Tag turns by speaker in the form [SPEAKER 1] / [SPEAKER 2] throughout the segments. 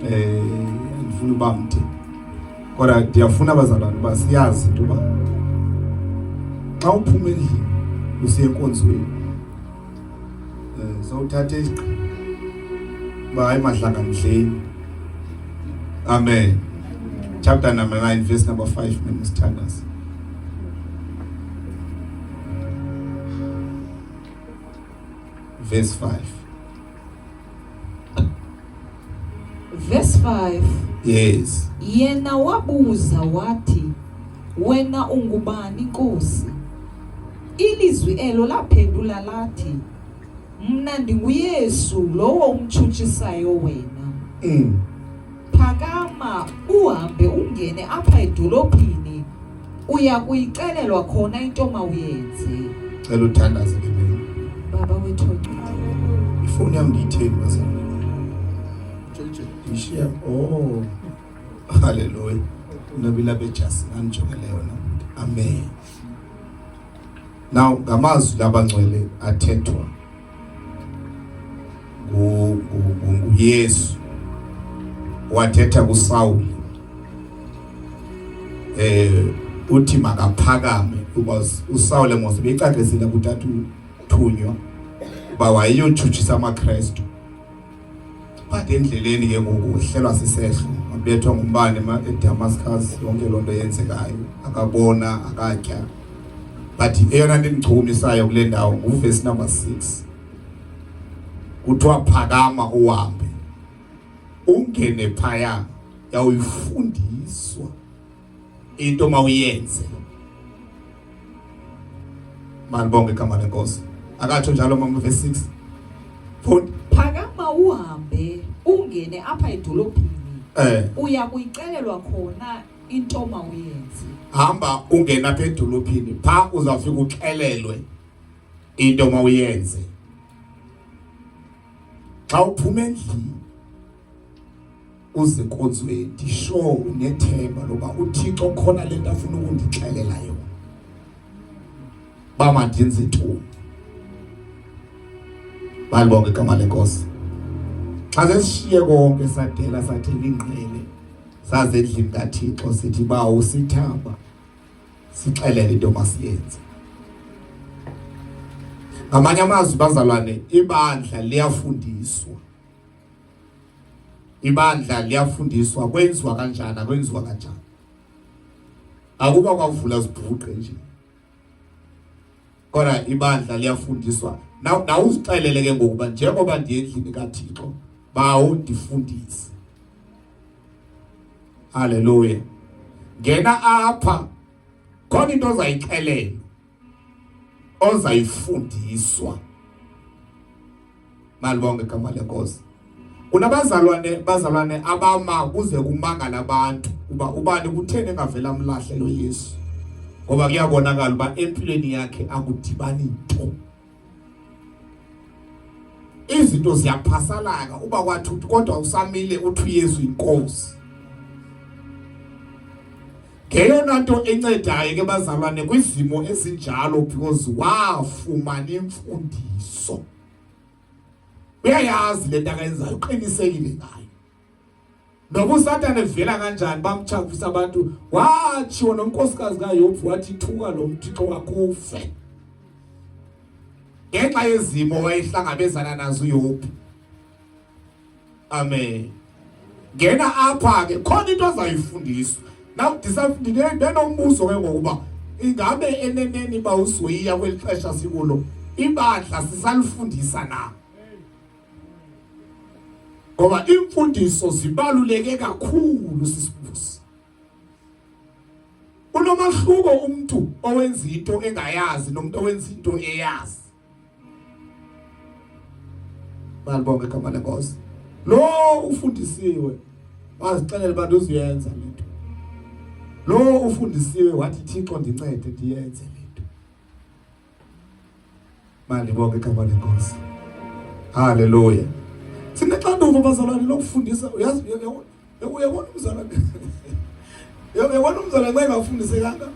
[SPEAKER 1] Andifuni uba mde, kodwa ndiyafuna abazalwane uba siyazi into yoba xa uphuma endlini usiya enkonzweni, sowuthathe isigqibo uba hayi madlanga ndleni. Amen. Chapter number 9 verse number 5, msithandazi. Verse 5.
[SPEAKER 2] Verse 5.
[SPEAKER 1] Yes.
[SPEAKER 2] Yena wabuza wathi, wena ungubani, Nkosi? Ilizwi elo laphendula lathi, mna ndinguYesu lowo umtshutshisayo wena. Phakama uhambe ungene apha edolophini, uya kuyicelelwa khona into mawuyenze.
[SPEAKER 1] Cela uthandaze ke mina.
[SPEAKER 2] Baba wethu.
[SPEAKER 1] Ifoni yami ndiyitheni bazalwane? Ndiyishiya. Oh. Hallelujah. Nobila bejasi nganijongele yona. Amen. Now ngamazwi labangcwele athethwa nguYesu wathetha kuSawuli, uthi makaphakame, because uSawule mose becacisile kuthathu thunywa uba wayeyotshutshisa amaKrestu, but endleleni ke ngoku uhlelwa sisehlo, wabethwa ngumbane eDamascus, yonke loo nto yenzekayo, akabona akatya. But eyona nto indichukumisayo kule ndawo nguvesi number 6, kuthiwa phakama uhambe ungene phaya, yawuyifundiswa into mawuyenze. Malibonge igama lenkosi. Akatsho njalo mama verse 6. Fundi.
[SPEAKER 2] Phakama uhambe ungene apha edolophini. Uya kuyicelelwa khona into mawuyenze.
[SPEAKER 1] Hamba ungena apha edolophini, pha uzawufika uxelelwe into mawuyenze. Xa uphuma endlini uze enkonzweni, ndisho unethemba loba uThixo khona lento afuna ukundixelela yona, ba mandinze ntoni. Malibonge igama lenkosi. Xa sesishiye konke sadela sathela ingqele saze endlini kaThixo, sithi bawo usithamba sixelele into masiyenze. Ngamanye amazwi bazalwane, ibandla liyafundiswa. Ibandla liyafundiswa kwenziwa kanjani, akwenziwa kanjani. Akuba kwavula zibhuqe nje. Kodwa ibandla liyafundiswa. Na uzixelele ke ngokuba njengoba ndiye endlini kaThixo, bawo ndifundise. Hallelujah. Ngena apha khona into ozayixelela, ozayifundiswa. Malibonge igama lenkosi. Kunabazalwane, bazalwane abama kuze kumangala abantu uba ubani kutheni engavela amlahle lo Yesu, ngoba kuyabonakala uba empilweni yakhe akudibani nto, izinto ziyaphasalaka uba kwathi kodwa usamile uthi uYesu inkosi. Ngeyona nto encedayo ke bazalwane kwizimo ezinjalo, because wafumana imfundiso, uyayazi lento akayenzayo, uqinisekile ngayo. Noba uSathane evela kanjani bamchavisa abantu, watshiwo nonkosikazi kaYobhi wathi thuka lo mthixo wakho ufe, ngenxa yezimo wayehlangabezana nazo uYobhi. Amen. Ngena apha ke khona into azayifundiswa. Now ndinombuzo ke ngokuba ingabe eneneni ba uzoyiya kweli xesha sikulo ibandla sisalifundisa na? Ngoba imfundiso zibaluleke kakhulu sisibusi. Kunomahluko umuntu owenza into engayazi nomuntu owenza into eyazi. Malibonge igama lenkosi. Lo ufundisiwe wazixelela abantu uziyenza lento. Lo ufundisiwe wathi Thixo ndincede ndiyenze lento. Malibonge igama lenkosi. Haleluya. Sinexanduva bazalwane lokufundisa, uyazi uyabona umzalwane. Uyabona umzalwane xa engafundisekanga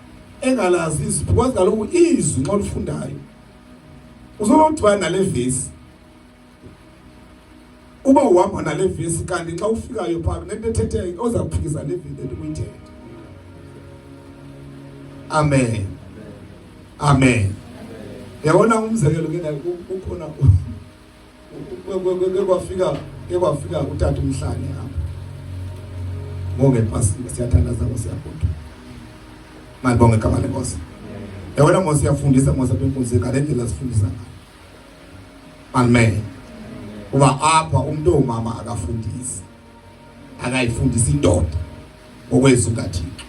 [SPEAKER 1] engalazi izwi, because kaloku izwi nxa ulifundayo uzolodibana nale vesi. Uba uhamba nale vesi kanti xa ufikayo phaa kunento ethethe oza kuphikisa le vesi lento ubuyithethe. Amen. Amen. Yabona umzekelo ke kukhona kwafika kwafika utata umhlane apha. Ngongepasika siyathandaza siyagoduka. Malibonge igama lenkosi. Yabona mos siyafundisa mos apha enkonzweni ngale ndlela sifundisa ngayo. Amen. Kuba apha umuntu ongumama akafundisi. Akayifundisi indoda ngokwezwi kaThixo.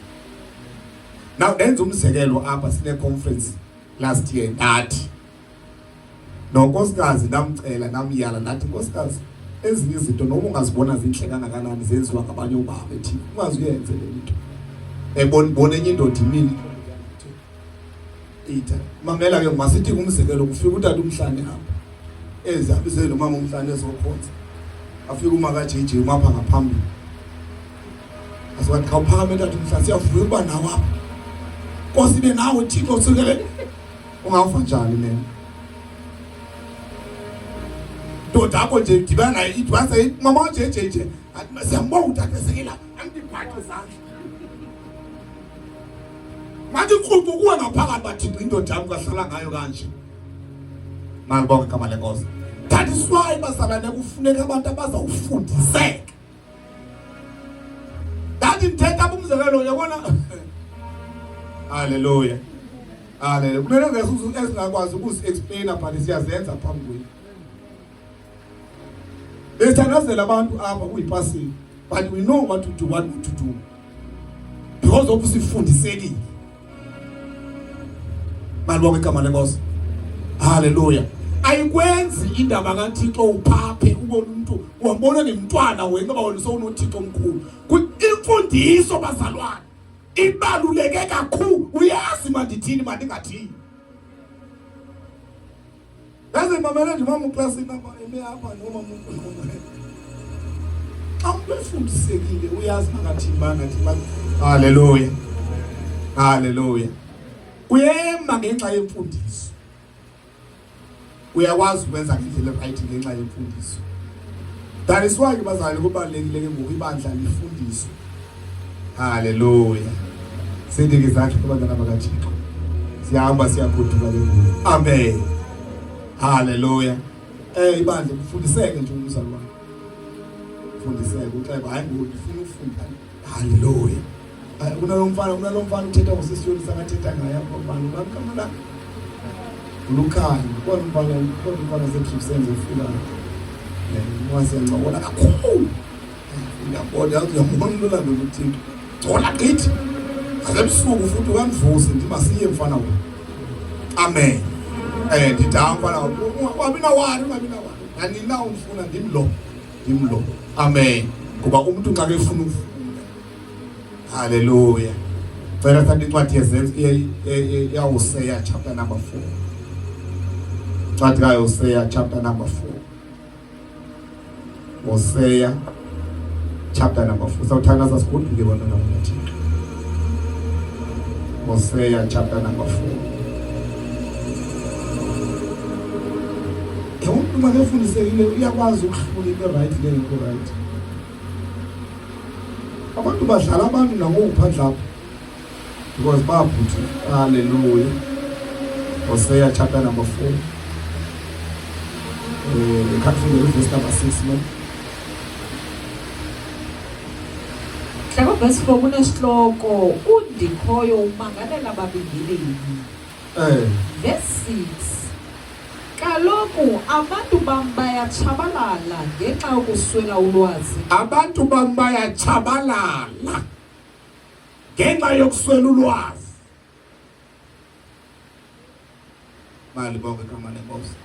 [SPEAKER 1] Now ndenza umzekelo apha sine conference last year ndathi nonkosikazi ndamcela ndamyala ndathi nkosikazi ezinye izinto noma ungazibona zinhle kangakanani zenziwa ngabanye obaba ethi ungaze uyenze le nto ebona bona enye indoda imile Itha mamela ke masithi kumzekelo kufika utata umhlane apha eze abize lo mama umhlane ezokhonza afike uma ka JJ umapha ngaphambili asiwathi khawuphakame tata umhlane siyavuya ukuba nawe apha Nkosi ibe nawe Thixo sukele ungafa njani mina ndoda akho nje idibana naye ithi wase mama JJ nje siyambonga utata esekela angibhaxe izandla manje iqhuqu kuwe ngaphakathi bathi indoda yami kahlala ngayo kanje malibonke igama lenkosi that is why bazalwane kufuneka abantu abazawufundiseka that ndithetha umzekelo uyabona haleluya haleluya kunento ezingakwazi ukuzi-explaina but siyazenza phambi kwethu Besithandazela abantu apha kuyipasini but we know what to do what not to do because of sifundisekile. Malibonke igama lenkosi. Hallelujah. Ayikwenzi indaba kaThixo uphaphe ubona umuntu wambona ngemntwana wena ngoba wena sowunoThixo omkhulu. Imfundiso bazalwane ibaluleke kakhulu. Uyazi mandithini mandingathini. Yazi mamela nje mama uklasini apha eme apha noma umuntu xa umuntu efundisekile uyazi makathini bangathi ba Haleluya. Haleluya. Uyema ngenxa yemfundiso. Uyakwazi ukwenza ngendlela right ngenxa yemfundiso. That is why bazali kubalekile ke ngoku ibandla lifundiswe. Haleluya. Sithi ke izandla kubantwana bakaThixo. Siyahamba siyagoduka ke ngoku. Amen. Haleluya. Eh ibandla kufundiseke nje umzalwane. Fundiseke uxeba hayi ngoku ndifuna ukufunda. Haleluya. Kunalo mfana kunalo mfana uthetha ngosisiyoni sakathetha ngaye apho mfana ubani lakhe. Ulukhanyo kodwa umfana kodwa umfana setripsenze ufikayo. Eh wasencokola kakhulu. Uyabona yazi uyambona umuntu olandela uThixo. Gcola gqithi. Asebusuku futhi uyamvusa ndithi masiye mfana wena. Amen. Eh ndithi hayi mfana ungabi nawari ungabi nawari. Nanini na undifuna ndim lo. Ndim lo. Amen. Ngoba umuntu xa kefuna ukufunda. Hallelujah. Cela thatha incwadi yezenzo yaHosea chapter number 4. Incwadi kaHosea chapter number 4. Hosea chapter number 4. Sawuthandaza sigoduke bantwana bakaThixo. Hosea chapter number 4. Umuntu makefundisekile uyakwazi ukuhlula into right nengekho right. Abantu badlala abantu nangoku phandle apha. Because babhuti, hallelujah. Hosea chapter number 4. Eh, khakufunde verse number 6 no.
[SPEAKER 2] Hlaba verse 4 kunesihloko undikhoyo umangalela ababingeleli.
[SPEAKER 1] Eh.
[SPEAKER 2] Verse 6 Kaloku abantu bam bayatshabalala ngenxa yokuswela ulwazi.
[SPEAKER 1] Abantu bam bayatshabalala ngenxa yokuswela ulwazi. Malibonge igama lenkosi.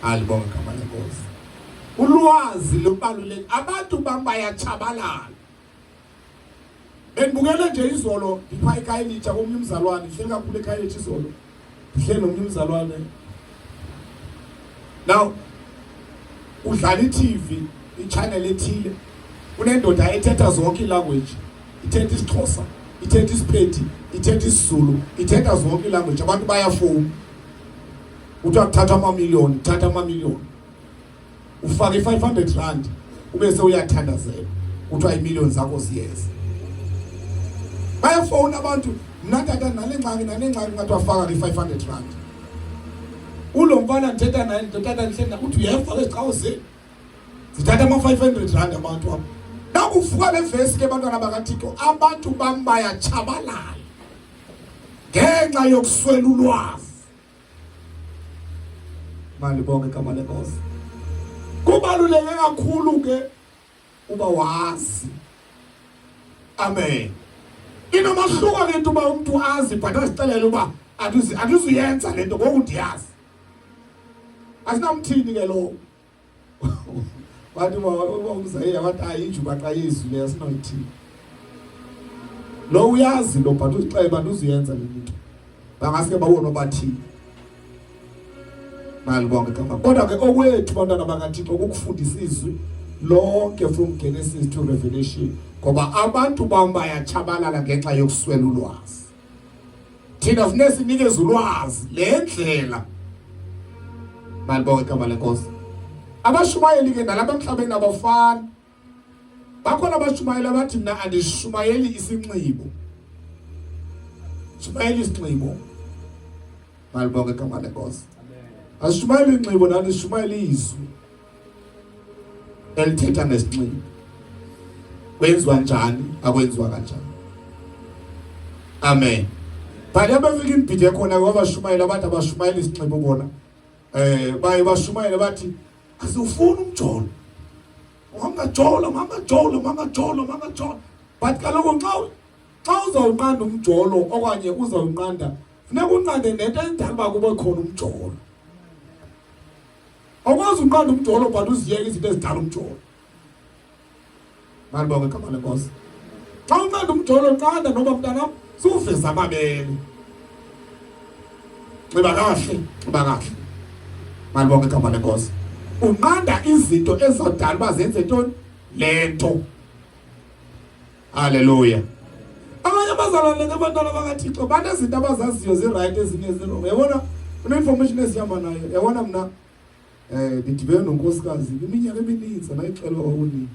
[SPEAKER 1] Alibonge igama lenkosi. Ulwazi lubalulekile. Abantu bam bayatshabalala. Bendibukele nje izolo ndipha ikhaya elitsha komnye umzalwane, ndihleli kakhulu ekhaya elitsha izolo. Ndihleli nomnye umzalwane. Now udlala i-TV, i-channel ethile. Kunendoda ethetha zonke iilanguage. Ithetha isiXhosa, ithetha isiPedi, ithetha isiZulu, ithetha zonke iilanguage. Abantu bayafowuna. Kuthiwa kuthatha amamiliyoni, kuthatha amamiliyoni. Ufake i-500 rand ube sewuyathandazela, kuthiwa iimiliyoni zakho ziyeza. Bayafowuna abantu, mna tata nale ngxaki nale ngxaki, ngathi wafaka ke-500 rand. Ulo mfana ndithetha naye, tata ndihleli naye, uthi uyeva ke zicawu zenu zithatha ama-500 rand abantu apha. Nakuvuka le vesi ke, bantwana bakaThixo, abantu bam bayatshabalala ngenxa yokuswela ulwazi. Malibonke igama leNkosi. Kubaluleke kakhulu ke uba wazi. Amen. Inomahluko ke into uba umntu azi but azixelele uba andizuyenza le nto ngoku ndiyazi. Asinamthini ke lowo. Bathi uba umzayile wathi ayinjuba xa yizwi leyo asinoyithini. Lo uyazi lo but uzixele uba andizuyenza le nto. Bangaske babone bathini. Malibonke igama. Kodwa ke okwethu bantwana bakaThixo kukufundisa izwi lonke from Genesis to Revelation, ngoba abantu bam bayatshabalala ngenxa yokuswela ulwazi. Thina funeka sinikeze ulwazi le ndlela. Malibonke igama leNkosi. Abashumayeli ke nalapha emhlabeni abafani. Bakhona abashumayeli abathi mna andishumayeli isinxibo, shumayeli isinxibo. Malibonke igama leNkosi. Asishumayeli inxibo nani, sishumayela izwi elithetha ngesinxibo. Kwenziwa njani, akwenziwa kanjani. Amen. But abafika imbhide khona kwabashumayela abantu abashumayela isinxibo bona, baye bashumayela bathi asiwufuni umjolo, ungajola mangajola mangajola mangajola. But kaloku xa uzawunqanda umjolo okanye uzawunqanda, funeka unqande nento endala uba kube khona umjolo. Awukwazi unqanda umjolo but uziyeke izinto ezidala umjolo. Malibonke igama leNkosi. Xa unqanda umjolo, nqanda noba mntanam suveza amabele, nxiba kahle, nxiba kahle. Malibonke igama leNkosi. Unqanda izinto ezizawudala uba zenze ntoni le nto. Haleluya. Abanye abazalwane ke, abantwana bakaThixo, banezinto abazaziyo zi-right, ezinye zi-wrong. Yabona, une-information ezihamba nayo. Yabona, mna ndidibene nonkosikazi kwiminyaka emininzi, andayixelwa kwakunini,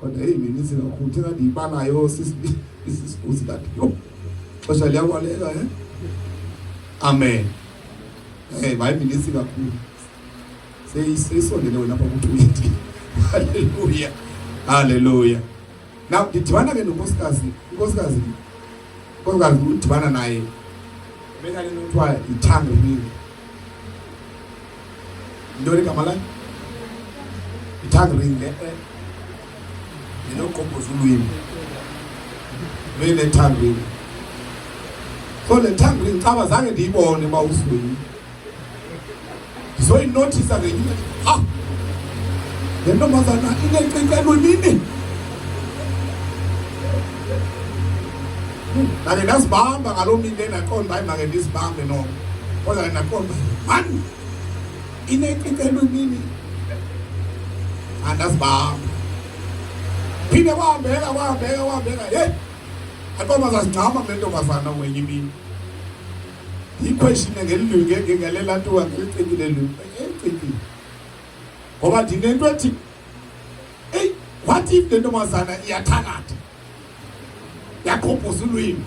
[SPEAKER 1] kodwa heyi, mininzi kakhulu. Thina ndiyibalayo sisibuzi kanti yho, xesha liyabaleka. Amen. Bayiminintsi kakhulu, seyisondele wena apha ku-20. Haleluya, haleluya. Now ndidibana ke nonkosikazi, unkosikazi udibana naye benale nto kuthiwa yi-tongue ring. Yintoni igama layo? I-tongue ring le lenoqobhoza ulwimi luyine-tongue ring. So le tongue ring caba zange ndiyibone uba usuyi, ndizoyinothisa ngenye imini. Ha, le ntombazana inecici elwimini. Ndake ndazibamba ngaloo mini le, ndaqonda uba make ndizibambe noko, kodwa ke ndaqonda uba mani inecici elwimini, andazibamba. Phinde kwahambeka, kwahambeka, kwahambeka. Heyi, aqoma zazingcama kule ntombazana. Kwenye imini ndiyiquestione ngelilwimi, ngelela ntuka ngeliciki lelwimi, eliciki, ngoba ndinento ethi eyi, what if le ntombazana iyathakatha, yaqhubhuza ulwimi?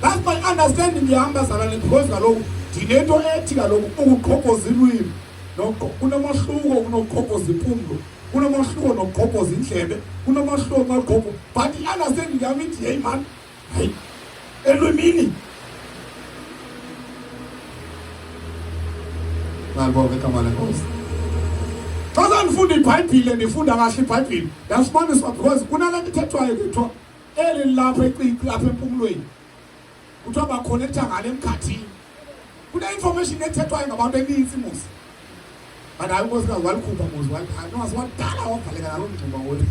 [SPEAKER 1] That's my understanding yam, bazalwane, because kaloku ndinento ethi kaloku ukuqhobhoza ilwimi kunomahluko kunokuqhobhoza impumlo, kunomahluko nokuqhobhoza indlebe, kunomahluko xa, but i-understanding yam ithi yeyi mani, hayi, elwimini. Malibonke igama leNkosi. Xa sandifunda iBhayibhile, ndifunda kahle iBhayibhile, ndafumaniswa because kunale nto ithethwayo, kuthiwa eli lilapha ecici apha empumlweni, kuthiwa baconnecta ngale emkhathini. Kune-information ethethwayo ngabantu enintsi musi, but hayi, unkosikazi walikhupha muzi, wathi wadala wavaleka naloo mngxuma ngothi.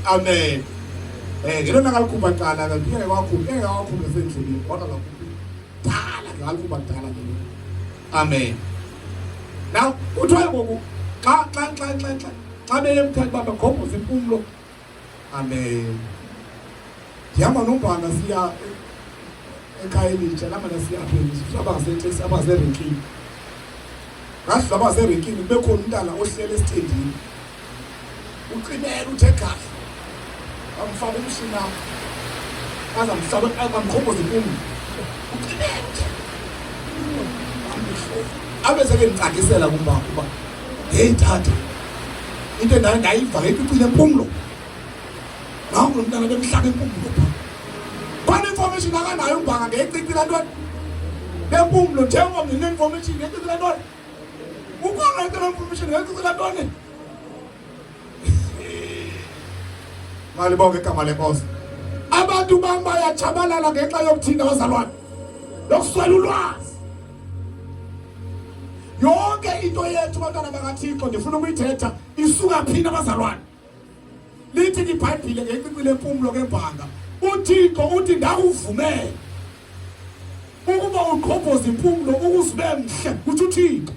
[SPEAKER 1] Amen. Ngelona kalikhupha kuqala ke, ngeke wakhupha, ngeke wakhupha esendleleni, kodwa kakhupha dala ke, walikhupha kudala ke. Amen. Now kuthiwa ngoku xa beye emkhathi uba bagqobhoza impumlo. Amen. Ndihamba nombhanga siya ekhaya elitsha, lamba siya apha, abaseteksi abaserenkini. Ngadlula baserenkini kube khona umntana ohlele esithendini. Ucimela uthe kahle. Bamfaka umshini apha. Bazamhlaba bamkhomboza impumlo. Ucimela uthe. Abe sekendicakisela kumbaba uba hey tata into endayo ndayiva ngeyicicile empumlo. Nangu lo mntana bemhlaba impumlo pha. Khona information akanayo umbanga ngeyicici lantoni. Lempumlo njengoba mina information ngeyicici lantoni. Ukhona into information ngeyicici lantoni. Malibonge igama lenkosi. Abantu bam bayatshabalala ngenxa yokuthina bazalwane. Lokuswela ulwazi. Yonke into yethu bantwana bakaThixo ndifuna ukuyithetha isuka phina bazalwane. Lithi iBhayibhile ngecici lempumlo kembanga uThixo uthi ndakuvumela ukuba uqhobhoze impumlo ukuze ube mhle kutsho uThixo.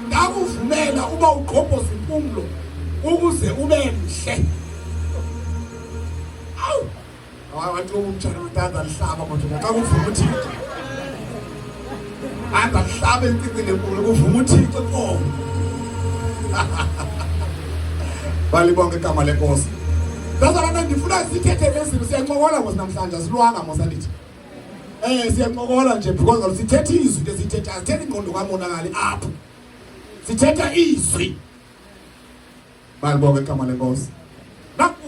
[SPEAKER 1] Ndakuvumela uba ugqobhoze impumlo ukuze ube mhle. Awu Wathi umtshana utata lihlaba kodwa xa kuvuma uThixo. Anda lihlaba icici lenkulu kuvuma uThixo qobo. Balibonke igama lenkosi. Bazalwane ndifuna sithethe ngezinto siyancokola mos namhlanje asilwanga mos andithi. Eh siyancokola nje because kaloku sithetha izwi into esiyithethayo sithetha ingqondo kamonakali apho. Sithetha izwi. Malibonge igama lenkosi.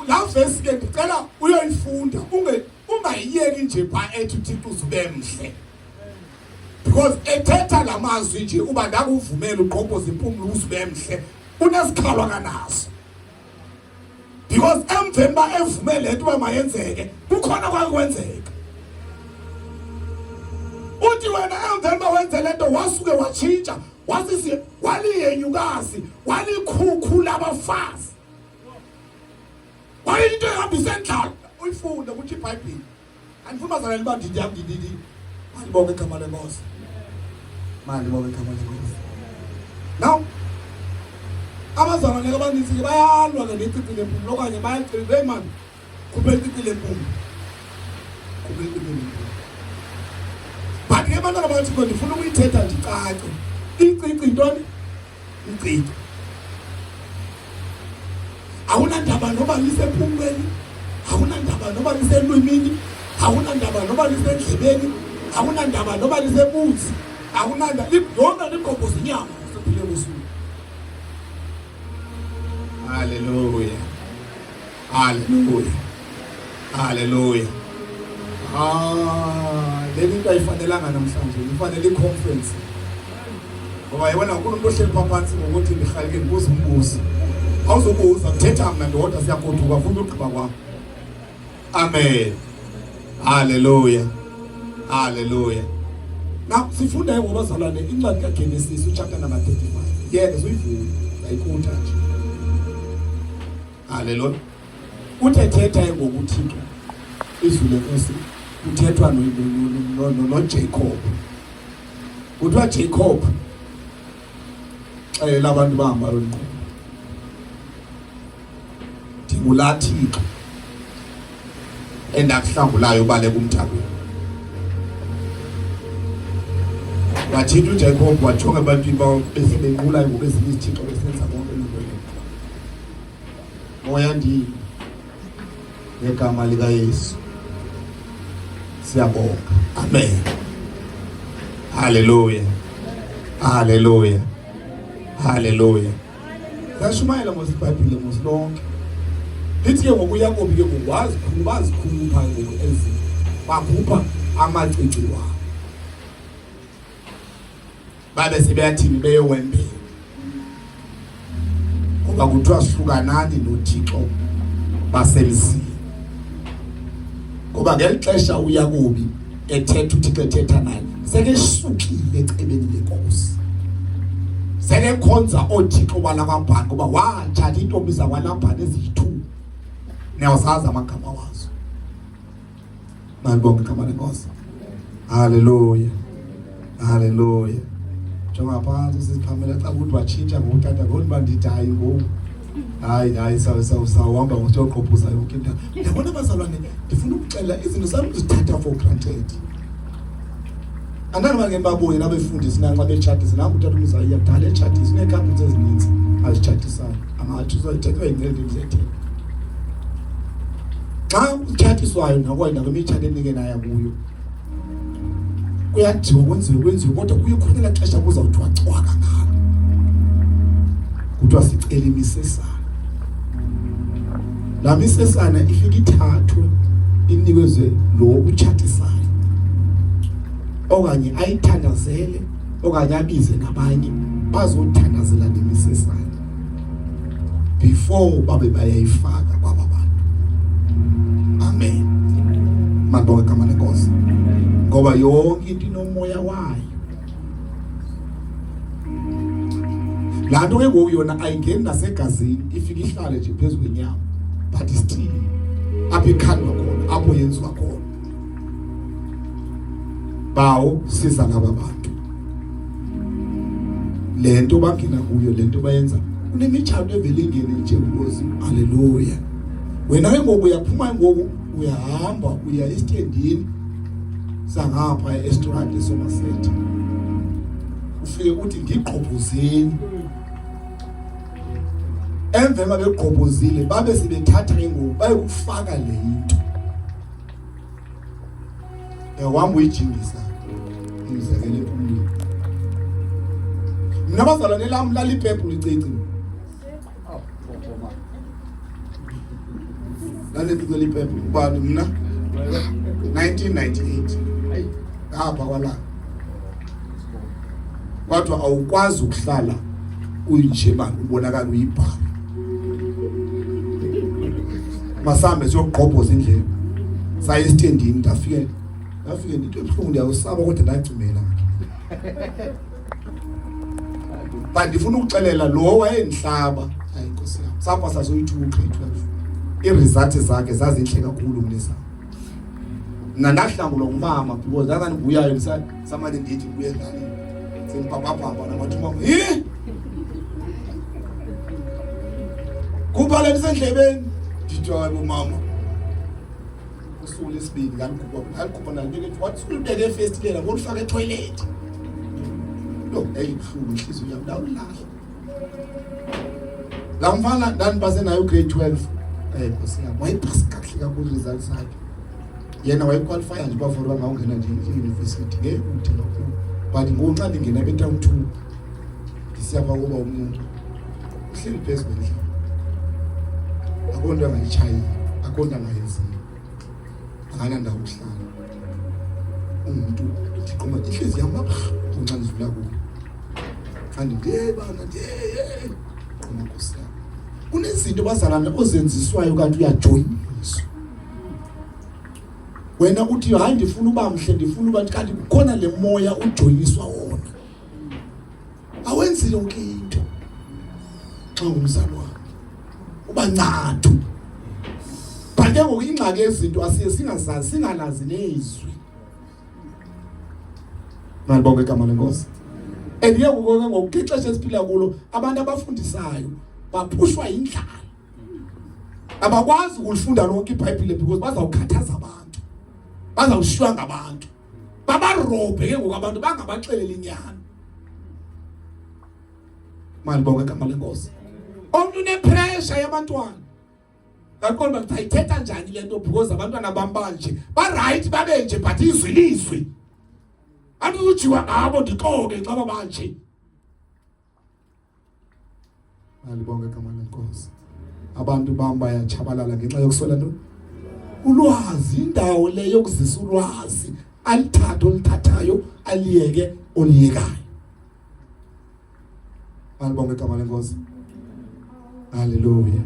[SPEAKER 1] La verse ke ndicela uyoyifunda unge ungayiyeki nje pha ethi uThixo uzube mhle. Because ethetha lamazwi nje uba ndakuvumela ugqobhoza impumlo uzube mhle unesikhalwa kanaso. Because emveni ba evume lento uba mayenzeke kukhona kwakwenzeka. Uthi wena emveni ba wenze lento wasuke watshintsha wasisi waliyenyukazi walikhukhu labafazi wayinto ehambisa endlala uyifunde ukuthi iBhayibheli andifuni bazalwane uba ndidi yam ndididi mandibonge igama lenkosi mandibonge igama lenkosi now abazalwane abaninzi ke bayalwa ke necici lempumlo okanye bayacela hey mani khupha icici lempumlo khupha icici lempumlo but ke abantwana bathi ndifuna ukuyithetha ndicace icici yintoni icici awunandaba noba lisempumlweni awunandaba noba liselwimini awunandaba noba lisendlebeni awunandaba noba lisebuzi awunandaba yonke ligqobhoza inyama sephile busuku Hallelujah. Hallelujah. Hallelujah. Ah, le nto ayifanelanga namhlanje, ifanele i-conference. Ngoba yabona uNkulunkulu ohleli phansi ngokuthi ngihlalike ngibuza umbuzo. Awuzobuza kuthetha mina ndodwa siyagoduka futhi ugqiba kwami. Amen. Hallelujah. Hallelujah. Now sifunda ngobazalwane incwadi kaGenesis uchapter number 35. Yeke suyivula ayikutha nje. Hallelujah. Uthe thetha ngokuThixo izwi lenkosi kuthethwa noJacob. Kuthiwa Jacob xelela abantu bahamba yonqo. Ndingulaa Thixo endakuhlangulayo ubaleka umntakwenu. Watshintsha uJacob wajonga ebantwini bese benqula ngoku ezinye izithixo besenza konke loo nto leyo. Moya ndini ngegama likaYesu. Siyabonga. Amen. Hallelujah. Hallelujah. Hallelujah. Sashumayela mos iBhayibhile mos lonke. Lithi ke ngoku uYakobi ke ngoku wazikhupha bazikhupha ngoku ezi bakhupha amacici wabo. Babe sebeyathini beyowembela. Ngoba kuthiwa hlukanani noThixo basemzini. Ngoba ngeli xesha uYakobi ethetha uThixo ethetha naye sekesukile ecebeni lenkosi. Sekekhonza oothixo balakwaBhani ngoba watshata iintombi zakwaLabhani eziyi-2. Niyawazazi amagama wazo. Malibonge igama lenkosi. Haleluya. Haleluya. Jonga phantsi sisiphamela xa ukuthi watshintsha ngoku tata ngoku uba ndithi hayi ngoku. Hayi hayi, sawuhamba ngokuyoqophuza yonke indawo. Yabona bazalwane, ndifuna ukuxela izinto sanuzithatha for granted. Andani bangeni babuye nabefundisi nanxa betshatisa, nangu utata umzayiya kudala etshatisa, uneecouples ezininzi azitshatisayo, angathi uzoyithethwa yingcele ndizethele. Xa utshatiswayo nakwayo nakwimitshato enike naya kuyo, kuyadinwa kwenziwe kwenziwe, kodwa kuye khona elaa xesha kuzawuthiwa cwaka ngalo, kuthiwa sicela imisesana. Laa misesana ifike ithathwe inikezwe lo utshatisayo, okanye ayithandazele, okanye abize nabanye bazothandazela le misesana before babe bayayifaka kwaba bantu. Amen. Mandibonge igama lenkosi, ngoba yonke into inomoya wayo. Laa nto ke ngoku yona ayingeni nasegazini, ifike ihlale nje phezu kwenyama, but still apho ikhandwa khona, apho yenziwa khona. Bawo, siza laba bantu, le nto bangena kuyo, le nto bayenza, kunemitshato evele ingene nje kulozi. Haleluya. Wena ke ngoku uyaphuma, ngoku uyahamba uya esitendini sangapha e-Estrade eSomerset, ufike uthi ngigqobhozeni. Emveni babegqobhozile, babe sebethatha ke ngoku bayokufaka le nto. Uyahamba uyijingisa umzekelo empumlweni. Mna bazalwane lam lalipephu licici. Lalipephu lipephu ubani mna 1998 ngapha kwalanga. Kodwa awukwazi ukuhlala unje bani ubonakala uyibhala. Masambe siyogqobhoza indlela. Saye esitendini, ndafike ndafike into ebuhlungu, ndiyawusaba kodwa ndacimela. But ndifuna ukuxelela lo wayendihlaba, hayi nkosi yam, sapasa soyi-2 grade 12. Ii-results zakhe zazintle kakhulu kunezam. Mna ndahlangulwa ngumama because ndazandibuyayo samane ndithi ndibuye elalini sendibhabhabhabha namathi umama hi khupha le ndisendlebeni, ndithi hayi bo mama. Usuku lesibili ngalikhupha, ngalikhupha nalibeke, wathi sulibeke efestileni ngolifaka etoilet. Lo yayibuhlungu inhliziyo yami, ndawulahla laa mfana ndandipase naye ugrade 12. Nkosi yam, wayepasi kakuhle kakhulu results zakhe. Yena wayequalifya nje uba for uba ngawungena nje eyunivesithi ngekude kakhulu. But ngoku xa ndingena betown 2 ndisiya phaa kuba umntu uhleli phezu kwendlela, akho nto angayitshayiyo, akho nto angayenziyo, akanandawo ukuhlala. Ungumntu ndiqoma intliziyo yam babuhlungu xa ndidlula kuyo, xa ndithi bana ndiye qoma nkosi yam. Kunezinto bazalwane ozenziswayo kanti uyajoyiniswa. Wena uthi hayi ndifuna uba mhle, ndifuna uba, kanti kukhona le moya ujoyiniswa wona. Awenzi yonke into xa ungumzalwane, uba ncathu. But ke ngoku ingxaki yezinto asiye singazazi, singalazi nezwi. Malibonge igama lenkosi. And ke ngoku ke ngoku ixesha esiphila kulo, abantu abafundisayo baphushwa yindlala, abakwazi ukulifunda lonke iBhayibhile because bazawukhathaza abantu, bazawushiywa ngabantu, babarobhe ke ngoku abantu bangabaxeleli inyani. Malibonge igama lenkosi. Omntu unepressure yabantwana, ngaqonda uba ndizayithetha njani le nto because abantwana bam banje ba-right, babe nje, but izwi lizwi, andizujiwa ngabo ndixoke xa babanje. Malibonge igama lenkosi. Abantu bam bayatshabalala ngenxa yokuswela ntoni? Ulwazi. Indawo le yokuzisa ulwazi, alithathe olithathayo, aliyeke oliyekayo. Malibonge igama lenkosi. Haleluya.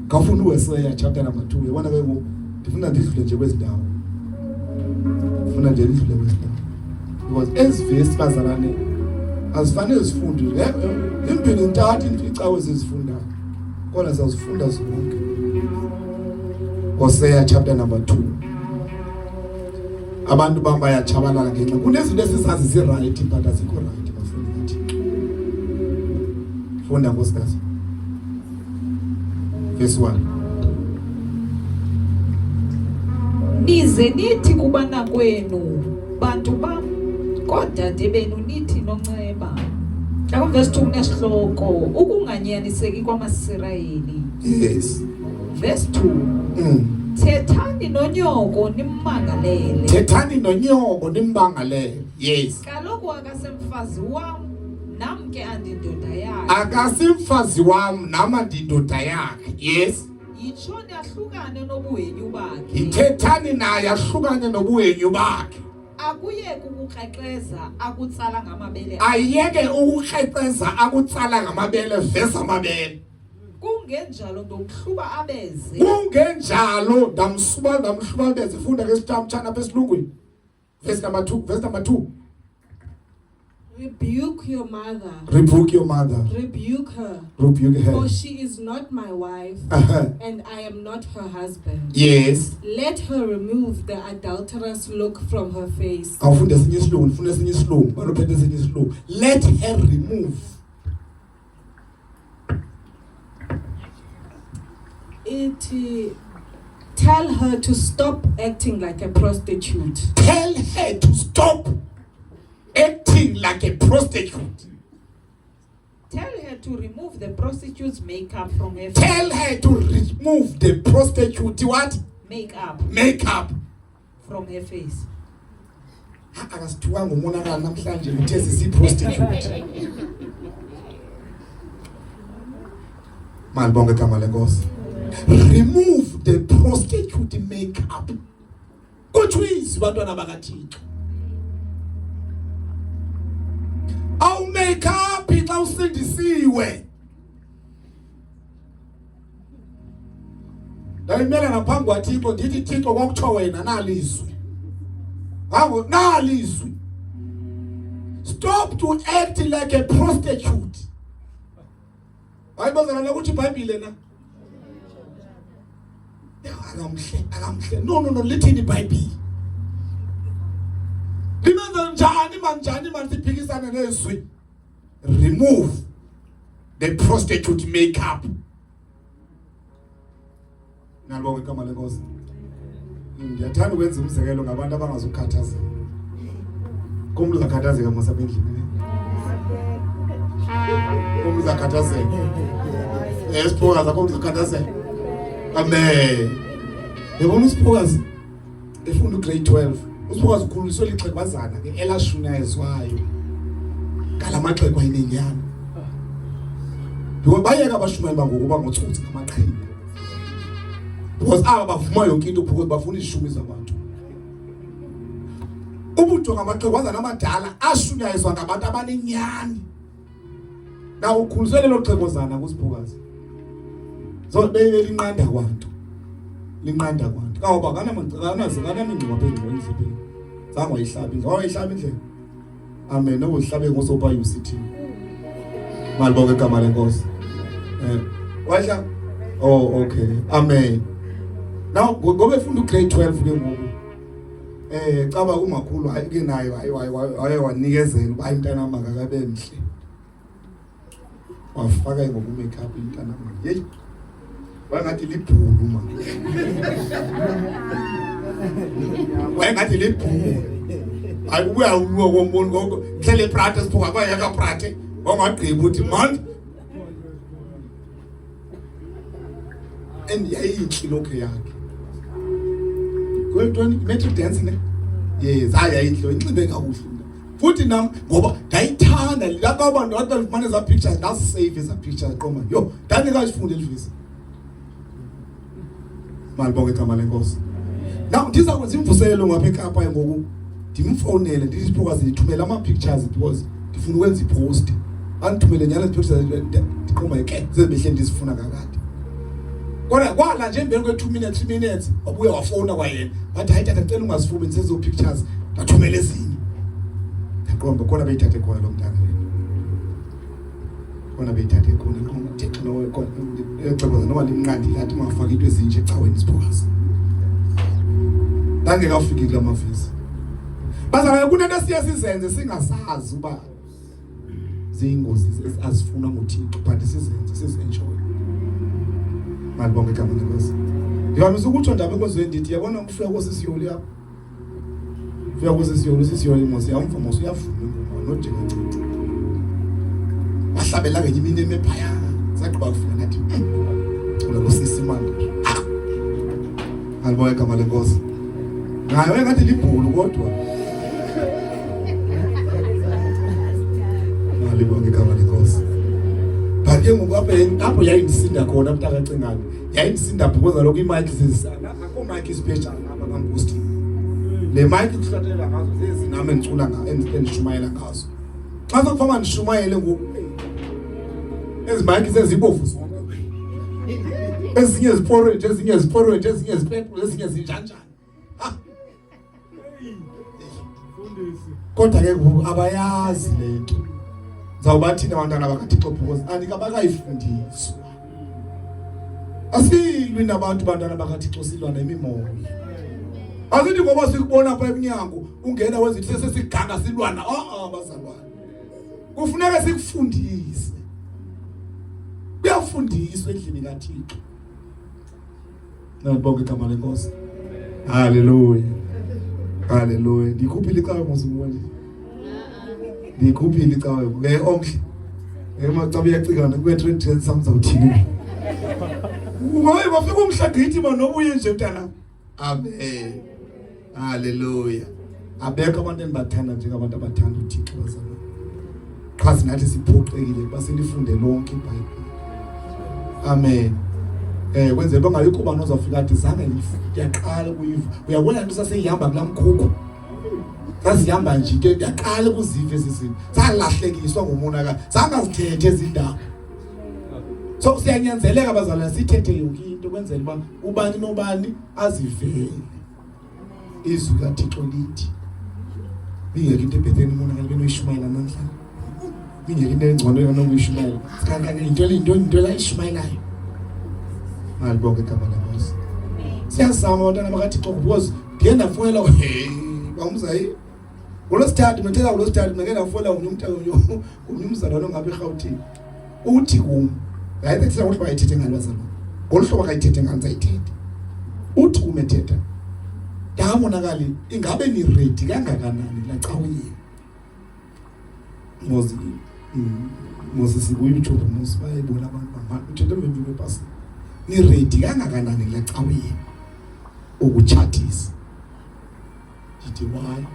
[SPEAKER 1] Khawufuna uHosea chapter number 2. Yabona ke ngoku ndifuna ndidlule nje kwezi ndawo, ndifuna nje ndidlule kwezi ndawo because ezi vesi bazalwane azifanele zifundwe imbini ntathu icawe zizifundayo, kodwa sizazifunda zonke. Hosea chapter number 2. Abantu bam bayatshabalala ngenxa kunezinto esizazi zirayithi but azikho rayithi. Bafundi bathi funda nkosikazi. Verse 1.
[SPEAKER 2] Nize nithi kubanakwenu bantu bam koodade benu nithi nonceba. Xa verse 2 kunesihloko ukunganyaniseki kwamaSirayeli.
[SPEAKER 1] Yes.
[SPEAKER 2] Verse 2. Thethani nonyoko nimmangalele.
[SPEAKER 1] Thethani nonyoko nimmangalele. Yes.
[SPEAKER 2] Kaloku akasemfazi wam nam ke andindoda yakhe.
[SPEAKER 1] Akasimfazi wam nam andindoda yakhe. Yes.
[SPEAKER 2] Yitshoni ahlukane nobuhenyu bakhe.
[SPEAKER 1] Yithethani naye ahlukane nobuhenyu bakhe.
[SPEAKER 2] Akuyeke ukukrexeza akutsala ngamabele.
[SPEAKER 1] Ayeke ukukrexeza akutsala ngamabele veza amabele.
[SPEAKER 2] Kungenjalo ndomhluba abeze.
[SPEAKER 1] Kungenjalo ndamsuba ndamhluba abeze. Funda ke sithamtshana apha esilungwini. Verse number 2, verse number 2.
[SPEAKER 3] Rebuke your mother.
[SPEAKER 1] Rebuke your mother.
[SPEAKER 3] Rebuke her.
[SPEAKER 1] Rebuke her.
[SPEAKER 3] For she is not my wife, and I am not her husband.
[SPEAKER 1] Yes.
[SPEAKER 3] Let her remove the adulterous look from her face.
[SPEAKER 1] Awufunde esinye isilungu, ndifuna esinye isilungu. Baluphethe esinye isilungu. Let her remove.
[SPEAKER 3] It tell her to stop acting like a prostitute.
[SPEAKER 1] Tell her to stop acting like a prostitute.
[SPEAKER 2] Tell her to remove the prostitute's makeup from her face.
[SPEAKER 1] Tell her to remove the prostitute what?
[SPEAKER 2] Makeup.
[SPEAKER 1] Makeup
[SPEAKER 2] from her face.
[SPEAKER 1] Akasithiwa ngumonakalo namhlanje uthe sisi prostitute. Malibonge igama lenkosi. Remove the prostitute makeup. Kutsho izwi bantwana bakaThixo. Awu makeup xa usindisiwe. Ndayimela ngaphambi kwaThixo ndithi Thixo kwakutsho wena nalizwi. Hawo nalizwi. Stop to act like a prostitute. Hayi bazalwane ukuthi iBhayibhile na. Akamhle, akamhle. No no no lithini iBhayibhile. Limenza njani manjani manje siphikisana nezwi. Remove the prostitute makeup. Nalibonga igama lenkosi. Ngiyathanda ukwenza umzekelo ngabantu abangazukukhathazeka. Kumntu uzakhathazeka mos apha endlini. Kumntu uzakhathazeka. Siphokazi akho mntu uzakhathazeka. Amen. Yabona usiphokazi efunda ugrade 12. Usiphokazi ukhuliswe lixhegwazana ke elashunyayezwayo. Ngalamaxhego ayinenyana. Because bayeka abashumayeli bangoku bangotsotsi ngamaqhinga. Because aba bavuma yonke into because bafuna izishumi zabantu. Ubujonga amaxhegwazana amadala ashunyayezwa ngabantu abanenyani. Na ukhuliswe lelo xhegwazana kusiphokazi. So belinqanda kwantu. Linqanda kwantu. Kawoba akanazi akanamingxuma apha engxoweni endlebeni. Zange wayihlaba indlela. Wayihlaba indlela. Amen. Obuhlabe ngosopa UCT. Malibonge igama lenkosi. Wayihla. Oh okay. Amen. Now ngoba efunda ugrade 12 ke ngoku. Caba umakhulu hayi ke nayo hayi waye wanikezela uba umntana makakabe mhle. Wafaka ngoku makeup umntana. Hey. Wayengathi libhulu ma. Wayengathi libhulu. Hayi ubuya ubuya komboni ngoko mhlele prate siphuka kwayeka prate wangagqiba uthi man. And yayinhle lokho yakhe. Kwentoni metric dance ne? Yes, hayi yayinhle inxibe kakuhle. Futhi nam ngoba ndayithanda lapha abantu wathi ndifumane eza pictures ndazisave eza pictures qoma. Yo, ndandingazifunda elivisi. Malibonge igama lenkosi. Now ndiza kwenza imvuselelo ngapha eKapa ngoku. Ndimfonele ndithi siphokazi ndithumele ama pictures because ndifuna ukwenza ipost. Andithumele nyana pictures ndiqoma ke zebehle ndizifuna kakade. Kodwa kwala nje emveni kwe 2 minutes 3 minutes wabuye wafona kwayena. Wathi hayi tata ngicela ungazifuni sezo pictures ndathumela ezinye. Ndaqomba khona beyithathe khona lo mntana lena. Khona beyithathe khona qomba Thixo lowo khona exeboza noma limnqandile athi ungafaki into ezinje ecaweni siphokazi. Ndangekafiki kula mavesi. Bazalwane kunento esiye sizenze singasazi uba ziyingozi azifuna nguThixo but sizenze sizenjoy. Malibonke igama lenkosi. Ndivamise ukutsho ndaba enkonzweni ndithi yabona ukufika kosisiyoli apha. Ufika kosisiyoli, sisiyoli mos yamva mos uyavuma ingoma nojeka ncinci. Wahlabela ngenye imini eme phaya. Sagqiba kufika ngathi cula losisi manje. Malibonke igama lenkosi. Naye ngathi libhulu kodwa. Malibonke igama lenkosi. But ke ngoku apho apho yayindisinda khona mntakacingane. Yayindisinda because kaloku iimayikhi zezisana akho mayikhi special apha kamposti. Le mayikhi kuhlathelela ngazo zezi nami endicula ngazo endishumayela ngazo. Xa sokufama ndishumayele ngoku ezi mayikhi sezibovu zonke. Ezinye ziporridge, ezinye ziporridge, ezinye zipepule, ezinye zinjanjani. Kodwa ke ngoku abayazi le nto. Ndizawubathini abantwana bakaThixo because andikabakayifundiswa. Asilwi nabantu bantwana bakaThixo silwa nemimoya. Asithi ngoba sikubona apha emnyango ungena wenza into sesiganga silwana. Ah ah bazalwane. Kufuneka sikufundise. Kuyafundiswa endlini kaThixo. Nalibonke igama lenkosi. Haleluya. Haleluya. Ndikhuphile icawe mos manje. Ndikhuphile icawe. Le omhle. Ema cabe iyacikana kube trend trend samzawuthini. Hayi bafika umhla gqithi man nobuye nje mntana. Amen. Haleluya. Abekho abantu endibathanda njengabantu abathanda uThixo bazalwane. Qha sinathi siphoxekile basilifunde lonke iBhayibhile. Amen. Eh kwenzela bangayikho ubani ozawufika athi zange ndiyaqala ukuyiva. Uyabona into saseyihamba kulaa mkhukhu. Sasihamba nje into ndiyaqala ukuziva ezi zinto. Salahlekiswa ngumonakalo. Sangazithethe ezi ndaba. So siyanyanzeleka bazalwane sithethe yonke into kwenzela uba ubani nobani azivele. Izwi kaThixo lithi bingekho into ebhetheni umonakalo benoyishumayela namhlanje. Bingekho into engcono yonokuyishumayela. Sikangane into into into la ishumayelayo. Malibonke igama lenkosi. Siyazama abantwana bakaThixo because ndiye ndafonela hey bamzayi ngolwesithathu ngithetha ngolwesithathu ngike ndafonela ngomnye umntana ngomnye umzalwane ongapha eRhawutini uthi kum yayithetha ngolu hlobo ayithethe ngalo bazalwane ngolu hlobo akayithethe ngalo ndizayithetha uthi kum ethetha ndabonakali ingabe niredi kangakanani laa cawe yenu Mozi Mozi siku-YouTube Mozi bayayibona abantu bamani uthethe emveni kwepasi niredi kangakanani laa cawe yenu ukutshatisa ndithi why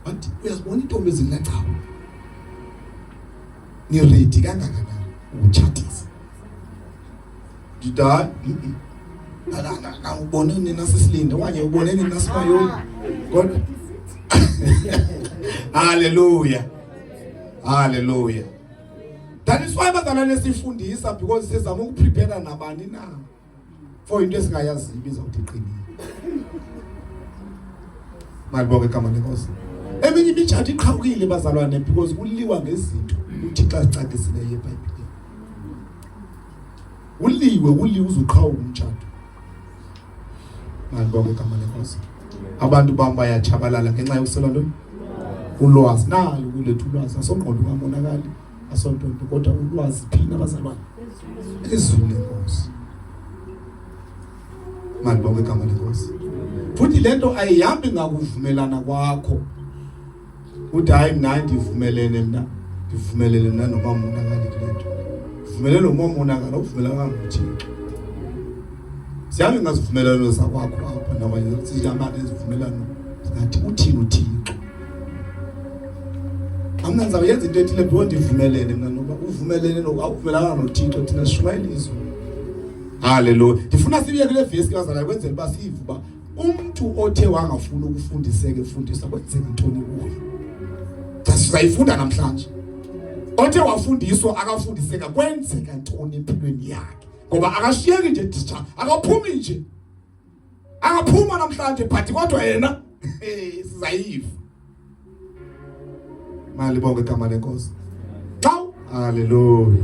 [SPEAKER 1] but uyazibona iintombi ezilaa cawe niredi kangakanani ukutshatisa ndithi hayi ubone nina sisilinde okanye ubone nina simayoni kodwa haleluya haleluya that is why bazalwane sifundisa because sizama ukuprepare nabani na for into esingayaziyo ibizawuthi iqinile malibonke igama lenkosi eminye imitshato iqhawukile bazalwane because kuliwa ngezinto uThixo azicacisileyo eBhayibhileni uliwe kuliwe uzuqhawuka umtshato malibonke igama lenkosi abantu bam bayatshabalala ngenxa yokusela ntoni ulwazi nalo kuletha ulwazi asongqondo kamonakali asonto nto kodwa ulwazi phina abazalwane ezwini lenkosi malibonke igama lenkosi futhi lento ayihambi ngakuvumelana kwakho uthi hayi mna ndivumelene mna ndivumelene mna nomamonakali kule nto ndivumelene nomamonakali okuvumelana nothixo sihambe ngazivumelano zakwakho apha nabanye sihamba nezivumelano ngathi uthini uthixo Amna ndizawuyenza into ethile bro ndivumelene mna noba uvumelene awuvumelana noThixo thina sishumayela izwi. Haleluya. Ndifuna sibuye kule vesi ke bazalwane kwenzela uba sive uba umntu othe wangafuni ukufundiseka efundiswa kwenzeka ntoni kuye. Sizayifunda namhlanje. Othe wafundiswa akafundiseka kwenzeka ntoni empilweni yakhe. Ngoba akashiyeki nje teacher, akaphumi nje. Angaphuma namhlanje but kodwa yena sizayiva. Malibonke igama lenkosi. Xa haleluya.